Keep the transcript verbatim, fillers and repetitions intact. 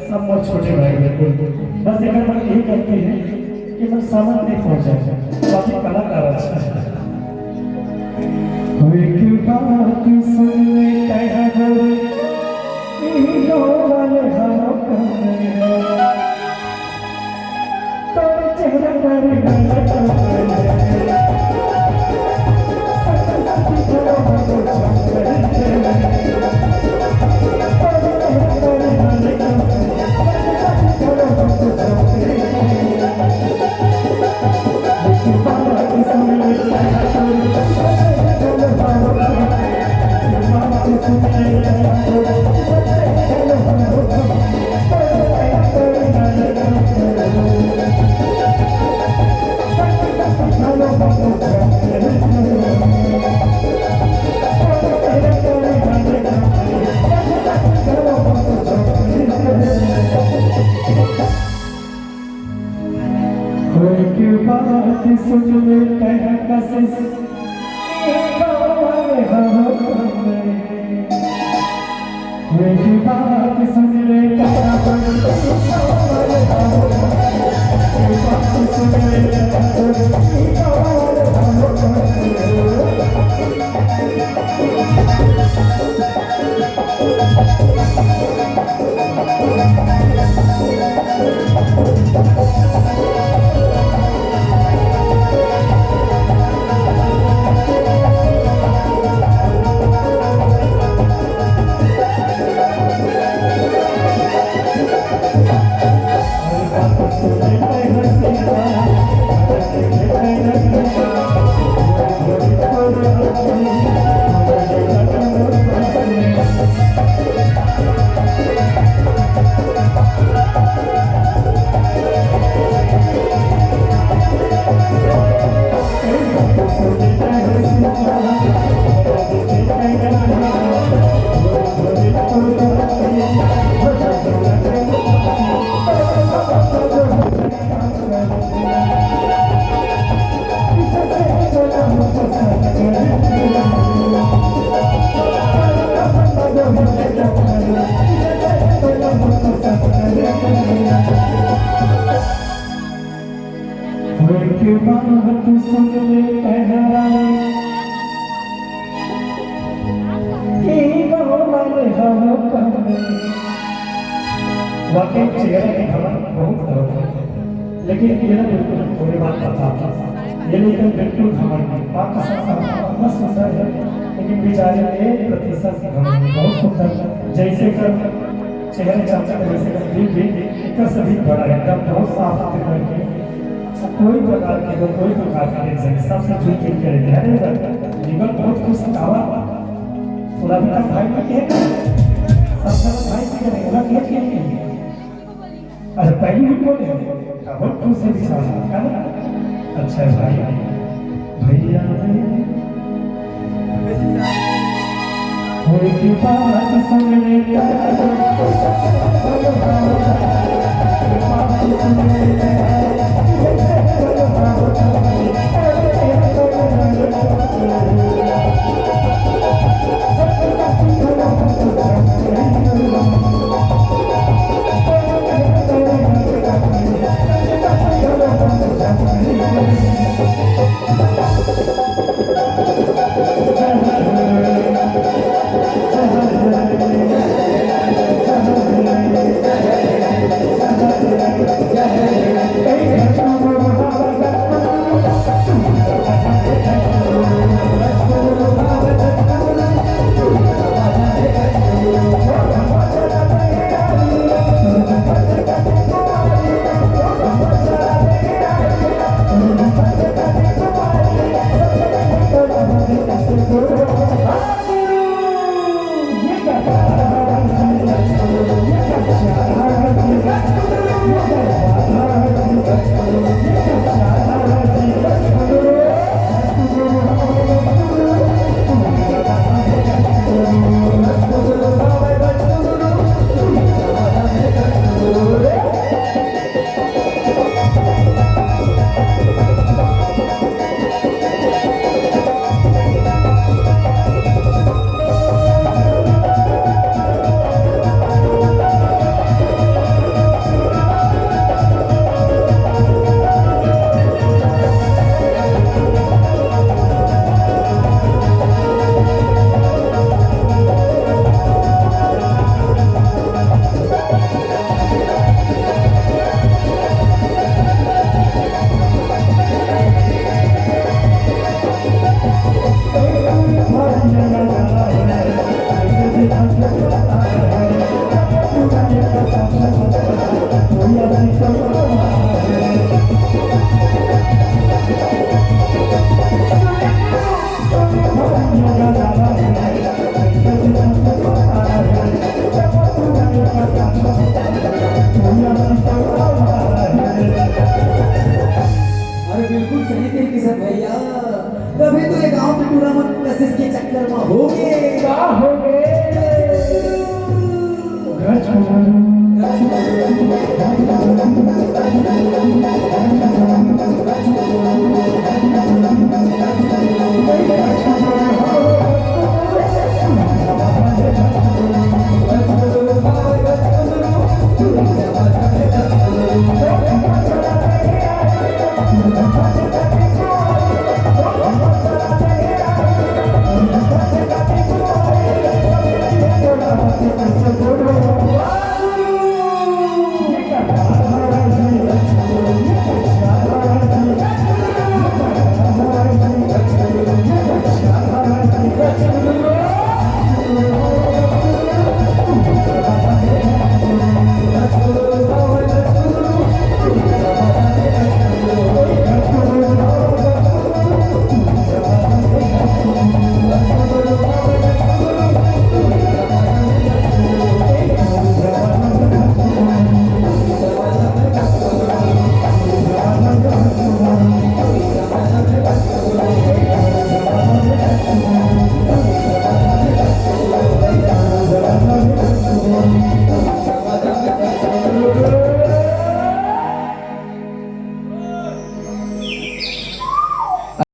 सब मोर छोटे भाई बिल्कुल। बस एक बार यही गलती है कि मैं सामने नहीं पहुंचा, बाकी कलाकार अच्छा है। कोई की बात सुन ले कह दो, ई गाँव वाले हम कौन है? तोर चेहरा पर गलत कोई की बात सुन ले कह कशिश, ये गाँव वाले हम कौन है? कोई की बात सुन ले कह कशिश, ये गाँव वाले हम कौन है? कोई बात सुन ले कह कशिश, ये गाँव वाले हम कौन है? एक बात सुन ले कहरानी, ये गाँव वाले हम कौन है? वाकई चेहरे के घमंड बहुत गलत है, लेकिन ये ना बिल्कुल थोड़ी बात बताता। ये लेकिन बिल्कुल घमंड है। माँ कसम से इतना सुंदर है, लेकिन बेचारे एक प्रतिशत घमंड, बहुत सुंदर। जैसे कर चेहरे चाहते हैं वैसे कर दिल भी एक से भी बड़ा, एकदम बहुत साफ सुथरे करके कोई प्रकार के, कोई प्रकार के टेंशन नहीं, सबसे जुल जुल के रहते हैं। अरे जीवन बहुत खुश था, पूरा भी भाई के, सबसे भाई के, पूरा के, अच्छा, पहली भी बोले, बहुत खुश है बेचारा, है ना? अच्छा है भाई, भैया रे, कोई की बात सुन ले।